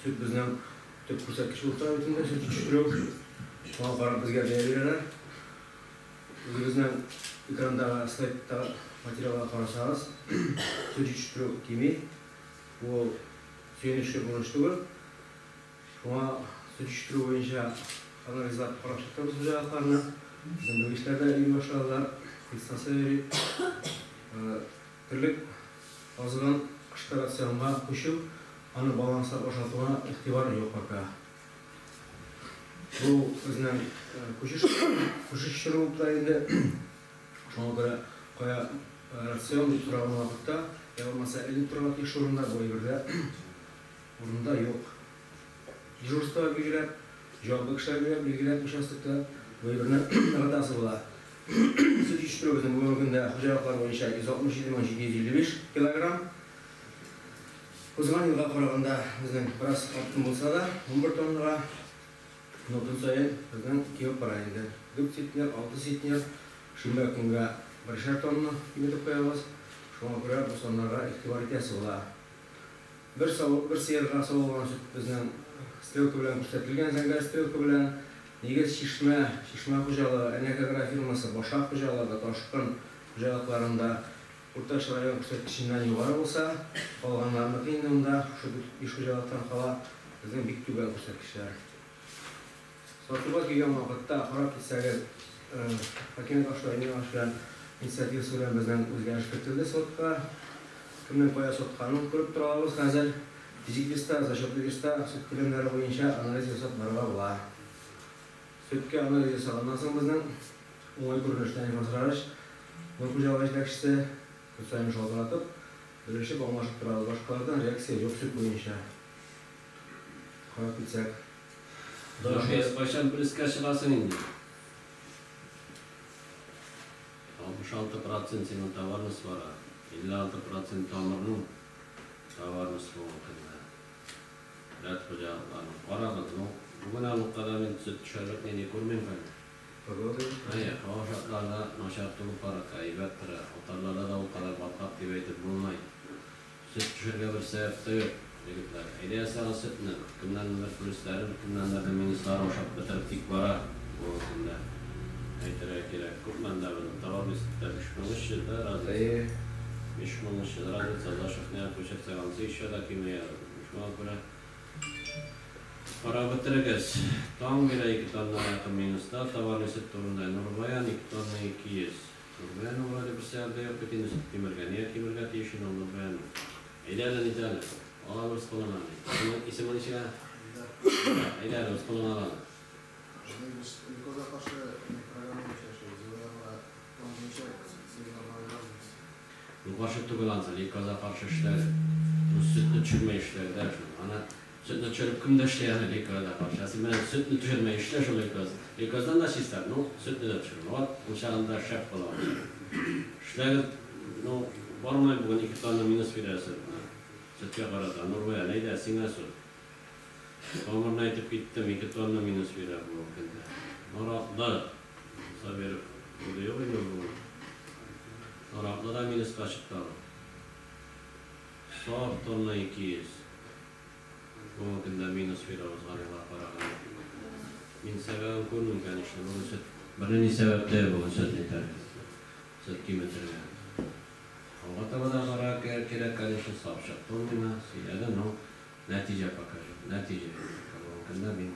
Сөт безнең төп күрсәткеч булып тора бит инде, сөт җитештерү. Шуңа карап безгә бәя бирәләр. Үзегезнең экрандагы слайдта материалга карасагыз, сөт җитештерү кими. Бу сөенечле күренеш түгел. Шуңа сөт җитештерү буенча анализлап карап чыктык без хуҗалыкларны. Безнең белгечләр дә йөри башладылар, дистанция йөри. Терлек азыгын кышкы рационга күчү, аны баланслап ашатуга игътибар юк пока. Бу безнең күчеш күчеш чоры булып тора инде. Шуңа күрә кая рацион дип сораган вакытта, я булмаса эленеп торырга тиеш урында бу әйбер дә урында юк. Дежурство билгеләп, җаваплы кешеләр билгеләп участокта бу әйберне ныгытасы була. Сөт җитештерү безнең бүгенге көндә хуҗалыклар буенча 167 755 килограмм. Узган елга караганда безнең бераз арттым булса да, 11 тоннага, но көн саен безнең кимеп бара инде. 4 центнер, 6 центнер, шимбә көнгә бершәр тонна киметеп куябыз. Шуңа күрә бу саннарга игътибар итәсе була. Бер савыт, бер сыерга савылган сөт безнең стрелка белән күрсәтелгән, зәңгәр стрелка белән. Нигез Чишмә, Чишмә хуҗалыгы, Әнәк агрофирмасы, Башак хуҗалыгы, Ташкын хуҗалыкларында уртача район күрсәткеченнән югары булса, калганнарыныкы инде монда шушы биш хуҗалыктан кала безнең бик түбән күрсәткечләр. Сатуга килгән вакытта карап китсәгез, хакимият башлыгы Эмиль Иванович белән инициативасы белән безнең үзгәреш кертелде сотка. Кемнең кая сатканын күреп тора алабыз хәзер. Физик веста, зачетлы веста, сөт күләмнәре буенча анализ ясап барырга була. Сөткә анализ ясаганнан соң безнең уңай күренеш Даниф Асрарович, Нур хуҗалыгы җитәкчесе, көн саен шалтыратып, белешеп, аңлашып торабыз. Башкалардан реакция юк сөт буенча. Карап китсәк. Даһи, кайчан плюска чыгасың инде? 66 процент синең товарность бара, 56 процент тамырның товарность булган көндә. Рәт хуҗалыкларның. Карагыз, ну, бүген аны кадәр мин сөт төшәрлек нинди күрмим хәзер. Погода. Әйе, һава шартлары да начар түгел паракка, әйбәт тора. Утарларда да ул кадәр баткак дип әйтеп булмый. Сөт төшәргә бер сәбәп тә юк, егетләр. Әйдә ясагыз сөтне. Кемнәрнеңдер плюсларын, кемнәрнеңдер минусларын ашап бетереп тик бара бүгенге көндә. Әйтергә кирәк, күпме анда безнең товарный сөттә 5300 да разница. Әйе. 5300 разница, зашефныйга күчерсәк, анысы еще да кимея. Шуңа күрә карап бетерегез. Таң бирә 2 тоннага якын минуста товарный сөт турында. Нурбаян 2 тонна 200. Нурбаян вроде бер сәбәп дә юк бит инде сөт кимергә. Нигә кимергә тиеш инде ул Нурбаян? Әйдә әле, нит әле. Ала үз кулыңа. Исемең ничек әле? Әйдә әле, үз кулыңа ал аны. Без глюкоза каршы программа буенча эшлибез. Елларга план буенча сыерларга уйларбыз. Бу каршы түгел ансы, лейкоза каршы эшләр. Бу сөтне төшермәй эшләр дә шул. Аны сөтне төшереп кем дә эшли аны лейкоза каршы. Ә син менә сөтне төшермәй эшлә шул лейкоз. Лейкоздан да чистар, ну, сөтне дә төшермә. Вот, ул чагында шәп була ул. Эшләгез, ну, бармай бүген 2 тонна минус бирә сөтне. Сөткә карата. Нурбаян, әйдә, сиңа сүз. Тамырны әйтеп киттем, 2 тонна минус бирә бүгенге көндә. Наратлы. Сабиров, булды юк инде ул бүген. Наратлы да минуска чыкты ул. Саф тонна 200. Бүгенге көндә минус бирә узган елга караганда. Мин сәбәбен күрмим, конечно, бүген сөт. Бернинди сәбәп тә юк бүген сөт нитәргә. Сөт киметергә. Алга таба да карарга кирәк, конечно, саф чыкты ул миңа, сөйләде, но нәтиҗә пока юк. Нәтиҗә юк. Бүгенге көндә мин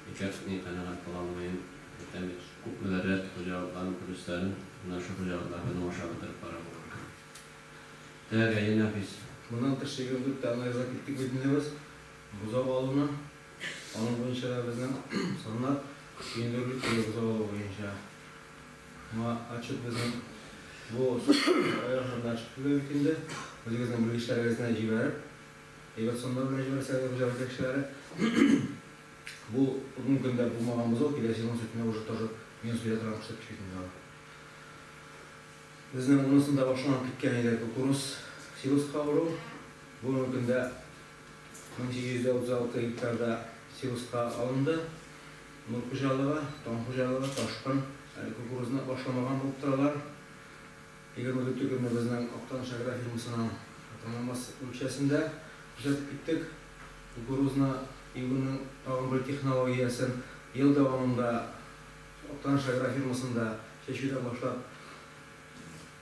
никак ни канәгать була алмыйм. Әйтәм бит, күпмедер рәт хуҗалыкларның плюсларын менә шул хуҗалыклар безнең ашап бетереп бара бүгенге көн. Так, әйе, Нәфис. Моннан тыш 24 тә анализга киттек бит инде без. Бозау алуны. Аның буенча да безнең саннар сөендерерлек түгел бозау алу буенча. Моңа отчет безнең бу ай ахырында отчет түләү бит инде. Үзегезнең белгечләрегезне җибәреп, әйбәт саннар белән җибәрсәгез, хуҗалык җитәкчеләре. Бу бүгенге көндә булмаган бозау киләсе елның сөтенә уже тоже минус бирә торган күрсәткеч бит инде ул. Безнең унысында башланып киткән иде кукуруз силоска уру. Бүгенге көндә 1836 гектарда силоска алынды. Нур хуҗалыгы, Таң хуҗалыгы, Ташкын әле кукурузны башламаган булып торалар. 24 көнне безнең Актаныш агрофирмасының Таңнамас бүлекчәсендә күрсәтеп киттек. Кукурузны. Игүнең тагын бер технологиясен ел дәвамында Актаныш агрофирмасында чәчүдән башлап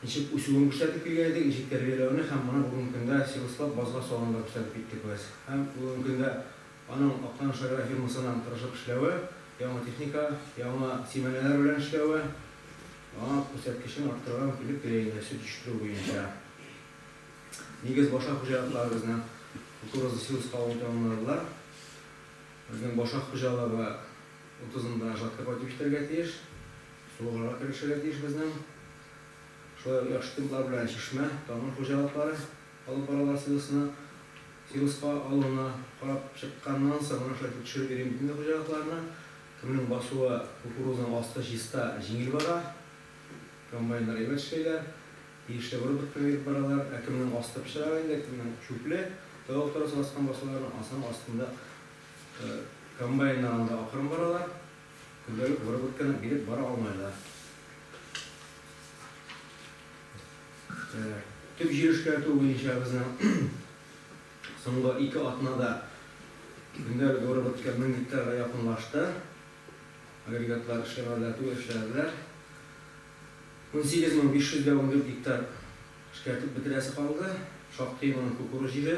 ничек үсүен күрсәтеп килгән идек, ничек тәрбияләүне һәм моны бүгенге көндә силослап базга салуны да күрсәтеп киттек без. Һәм бүгенге көндә аның Актаныш агрофирмасының тырышып эшләве, яңа техника, яңа симәнәләр белән эшләве аңа күрсәткечен арттырырга мөмкинлек бирә инде сөт җитештерү буенча. Нигез башак хуҗалыклары безнең кукуруза силоска алуын тәмамладылар. Безнең башак хуҗалыгы 30-ында жатка кайтып җитәргә тиеш. Сугырга керешергә тиеш безнең. Шулай ук яхшы темплар белән Чишмә, Тамыр хуҗалыклары алып баралар силосны. Силоска алуны карап чыкканнан соң, менә шулай итеп төшереп йөрим бит инде хуҗалыкларны. Кемнең басуы кукурузның асты чиста, җиңел бара. Комбайннар әйбәт эшләйләр. Тиешле выработка биреп баралар. Ә кемнең асты пычрак инде, кемнең чүпле, тавык торасы баскан басуларның асының астында комбайннар анда акрын баралар. Көндәлек выработканы биреп бара алмайлар. Төп җир эшкәртү буенча безнең соңгы 2 атнада көндәлек выработка 1000 гектарга якынлашты. Агрегатлар эшләмәделәр түгел, эшләделәр. 18514 гектар эшкәртеп бетерәсе калды. Шактый моның кукуруз җире.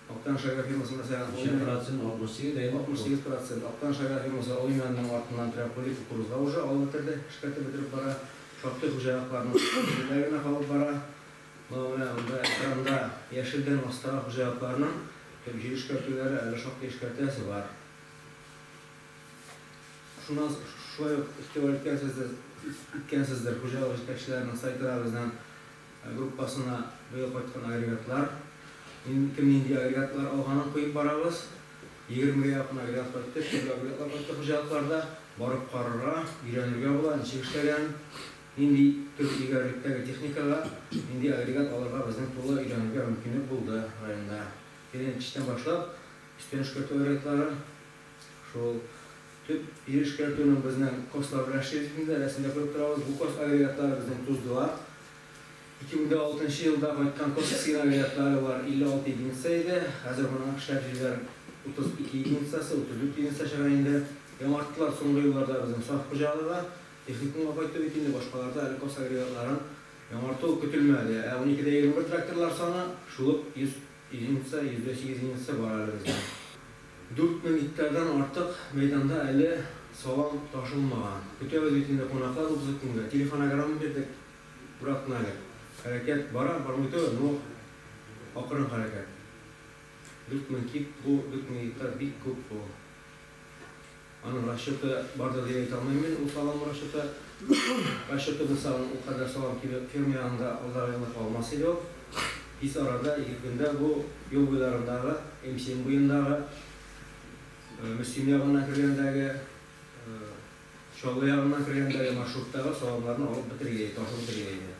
Актаныш агрофирмасы мәсәлән, Ничә процент? 68 әйе? 68%. Актаныш агрофирмасы Олимянның артыннан терәп куйды, кукурузга уже алып бетерде, эшкәртеп бетереп бара. Шактый хуҗалыкларның җирләре генә калып бара. Менә монда экранда яшелдән астагы хуҗалыкларның төп җир эшкәртүләре әле шактый эшкәртәсе бар. Шуннан шулай ук игътибар иткәнсездер, хуҗалык җитәкчеләренең сайтына безнең группасына быел кайткан агрегатлар, кем нинди агрегатлар алганын куеп барабыз. 20-гә якын агрегат кайтты, төрле агрегатлар кайтты хуҗалыкларда. Барып карарга, өйрәнергә була, ничек эшләгән, нинди төр егәрлектәге техникага, нинди агрегат алырга безнең тулы өйрәнергә мөмкинлек булды районда. Килен башлап, өстән эшкәртү агрегатлары, шул төп җир эшкәртүнең безнең кослар белән эшлибез инде, рәсемдә күреп торабыз. Бу кос агрегатлары безнең туздылар. 2006 елда кайткан кос агрегатлары бар 56 единица иде. Хәзер моның эшләп җирләр 32 единицасы, 34 единица чыга инде. Яңарттылар соңгы елларда безнең саф хуҗалыгы. Техникумга кайтты бит инде, башкаларда әле кос агрегатларын яңарту көтелмәде. Ә 12-21 тракторлар саны шул ук 100 единица, 108 единица бар әле безнең. 4000 гектардан артык мәйданда әле салам ташылмаган. Көтәбез бит инде кунаклар 30 көнгә. Телефонограмма бирдек. Бер атна элек. Хәрәкәт бара, бармый түгел, но акрын хәрәкәт. 4000 кип, бу 4000 гектар бик күп бу. Аның расчеты барды дип әйтә алмыйм мин, ул салам расчеты. Расчеты булса, ул кадәр салам килеп ферма янында алдагы елны калмас иде ул. Тиз арада, ике көндә бу юл буйларындагы, МСМ буендагы, Мөслим ягыннан кергәндәге, Чаллы ягыннан кергәндәге маршруттагы саламнарны алып бетерергә, ташып бетерергә иде.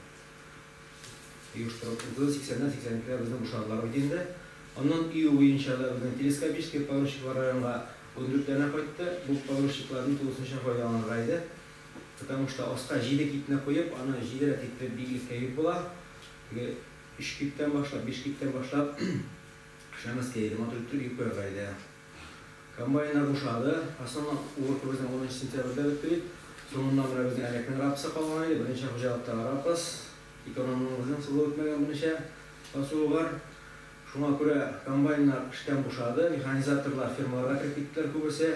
Оештырып, 80-нән 82-дә безнең бушадылар бит инде. Аннан ию буенча да безнең телескопический погрузчиклар районга 14 данә кайтты. Бу погрузчикларны тулысынча файдаланырга иде. Потому что аска 7 китне куеп, аны 7 рәт итеп биеклеккә йөк була. Теге 3 киттән башлап, 5 киттән башлап эшләмәскә иде, матур итеп йөк куярга иде. Комбайннар бушады. Основной уборка безнең 10 сентябрьдә бетте бит. Соңыннан менә безнең Әлекнең рапсы калган иде. Берничә хуҗалыктагы рапс, экономның безнең сулы үтмәгән берничә басуы бар. Шуңа күрә комбайннар эштән бушады, механизаторлар фермаларга кереп киттеләр күбесе.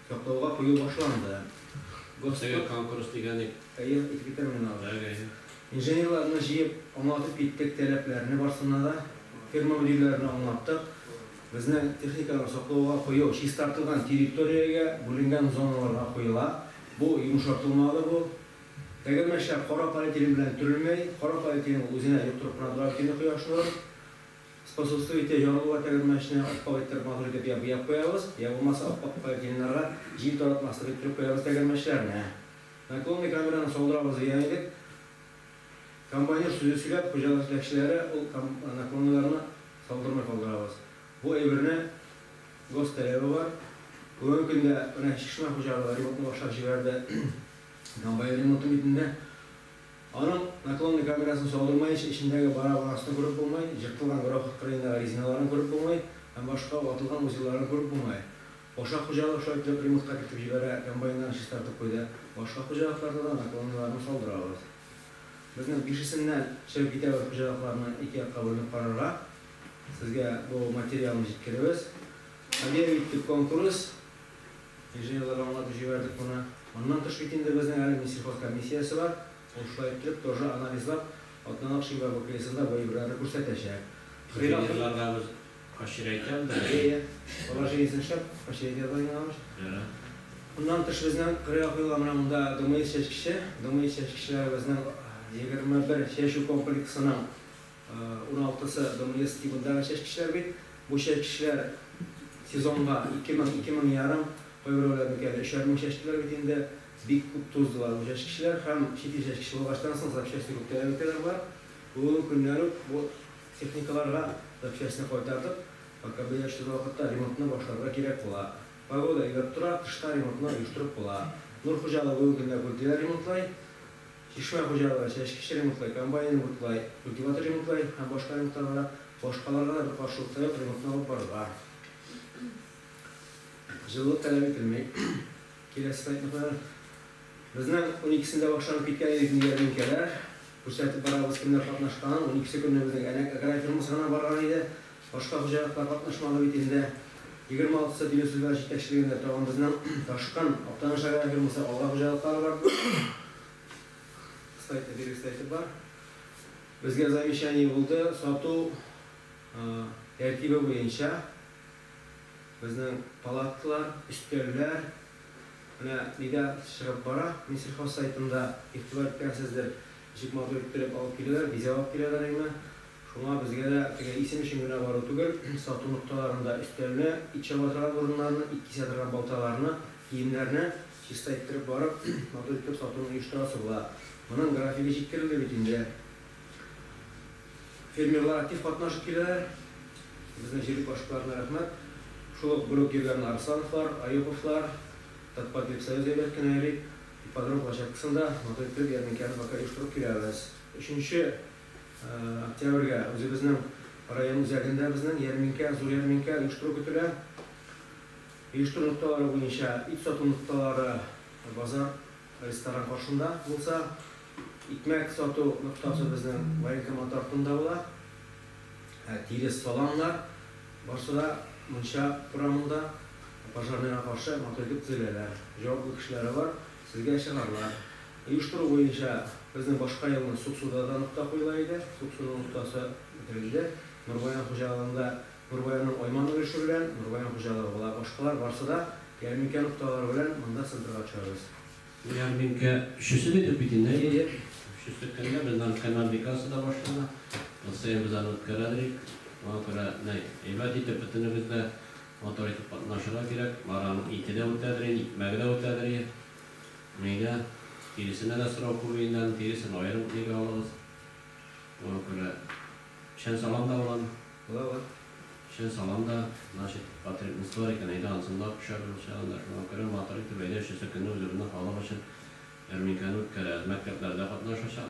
Саклауга кую башланды. Теге конкурс дигән Әйе, әйтеп китәм мин аны. Инженерларны җыеп, аңлатып киттек таләпләрне барсына да, ферма мөдирләренә аңлаттык. Безнең техниканы саклауга кую чистартылган территориягә, бүленгән зоналарга куела. Бу йомшартылмалы бу. Тәгәрмәчләр кара полиэтилен белән төрелмәй, кара полиэтилен үзенә йоктырып кына тора бит инде кояш нурын. Способствует ярылуга тәгәрмәчне аппак иттереп матур итеп я буяп куябыз, я булмаса аппак полиэтиленнарга җил таратмаслык иттереп куябыз тәгәрмәчләрне. Наклонный камераны салдырабыз дигән идек. Комбайнер сүзе сөйләп, хуҗалык җитәкчеләре ул наклонныйларны салдырмый калдырабыз. Бу әйберне гос таләбе бар. Бүгенге көндә менә Чишмә хуҗалыгы ремонтны башлап җибәрде. Комбайн ремонты бит инде. Аның наклонный камерасын салдырмаенча эчендәге барабанасын күреп булмый, җыртылган грохот кырыендагы резиналарын күреп булмый һәм башка ватылган узелларын күреп булмый. Башка хуҗалык шулай итеп ремонтка кертеп җибәрә, комбайннарын чистартып куйды. Башка хуҗалыкларда да наклонныйларны салдырабыз. Безнең бишесеннән чыгып китәбез хуҗалыкларны ике якка бүленеп карарга. Сезгә бу материалны җиткеребез. Объявить иттек конкурс. Инженерларга аңлатып җибәрдек моны. Моннан тыш бит инде безнең әле Минсельхоз комиссиясе бар. Ул шулай иттереп тоже анализлап, атналык шимбә ВКСында бу әйберләрне күрсәтәчәк. Инженерларга без кашир әйтәм дә. Әйе, положениесен эшләп, кашир әйтә аңламыш. Моннан тыш безнең кырыйга куелган менә монда ДМС чәчкече. ДМС чәчкечләре безнең 21 чәчү комплексының 16-сы ДМС тибындагы чәчкечләр бит. Бу чәчкечләр сезонга 2000, 2500, кайберәүләрнеке әле 3,5 чәчтеләр бит инде. Бик күп туздылар бу чәчкечләр һәм чит ил чәчкече булгачтан соң запчасти күп таләп итәләр болар. Бүгенге көннән үк бу техникаларга запчастьны кайтартып, пока бәя төште вакытта ремонтны башларга кирәк була. Погода әйбәт тора, тышта ремонтны оештырып була. Нур хуҗалыгы бүгенге көндә культиватор ремонтлай, Чишмә хуҗалыгы чәчкеч ремонтлай, комбайн ремонтлай, культиватор ремонтлай һәм башка ремонтлар бара. Башкаларга да бер каршылык та юк ремонтны алып барырга. Җылылык таләп ителми. Киләсе слайдны куялар. Безнең 12-сендә башланып киткән иде ярминкәләр. Күрсәтеп барабыз кемнәр катнашканын. 12-се көнне безнең Әнәк аграр фирмасы гына барган иде. Башка хуҗалыклар катнашмады бит инде. 26-сы Дилүс Илдар җитәкчелегендә тагын безнең Ташкын, Актаныш аграр фирмасы, Алга хуҗалыклары бар. Слайдны бирегез әйтеп бар. Безгә замечание булды, сату тәртибе буенча безнең палаткалар, өстәлләр менә нидә чыгып бара. Минсельхоз сайтында игътибар иткәнсездер, ничек матур иттереп алып киләләр, бизәп алып киләләр әйме. Шуңа безгә дә теге исем өчен генә бару түгел, сату нокталарында өстәлне, ит чаба торган урыннарны, ит кисә торган балталарны, киемнәрне чиста иттереп барып, матур итеп сатуны оештырасы була. Моның графигы җиткерелде бит инде. Фермерлар актив катнашып киләләр. Безнең җирлек башлыкларына рәхмәт. Шул ук бер үк йөргән Арслановлар, Аюповлар, Татпотребсоюз әйбәт кенә йөри. Ипподром площадкасында матур иттереп ярминкәне пока оештырып киләбез. 3 октябрьгә үзебезнең район үзәгендә безнең ярминкә, зур ярминкә оештыру көтелә. Оештыру нокталары буенча ит сату нокталары базар, ресторан каршында булса, икмәк сату ноктасы безнең военкомат артында була. Тирес саламнар барсы да мунча урамында пожарныйга каршы матур итеп төзеләләр. Җаваплы кешеләре бар, сезгә чыгарлар. Оештыру буенча безнең башка елны Суксуда да нокта куела иде. Суксуның ноктасы бетерелде. Нурбаян хуҗалыгында Нурбаянның Айман өлеше белән Нурбаян хуҗалыгы була. Башкалар барсы да ярминкә нокталары белән монда центрга төшәбез. Ярминкә өчесе диде бит инде. Әйе. Өчесе көндә безнең каналбикасы да башлана. Ел без аны үткәрәдек. Шуңа күрә ни, әйбәт итеп бөтенебез дә матур итеп катнашырга кирәк. Бараның ите дә үтәдер, икмәге дә үтәдер. Нигә? Тиресенә дә сорау күп инде, тиресен аерым нигә алабыз. Шуңа күрә печән салам да булам. Була, була. Печән салам да, значит, потребность бар икән, әйдә ансын да пешереп чагында. Шуңа күрә матур итеп әйдә өчесе көнне үзебезнең халык өчен ярминкәне үткәрәбез. Мәктәпләрдә катнашачак.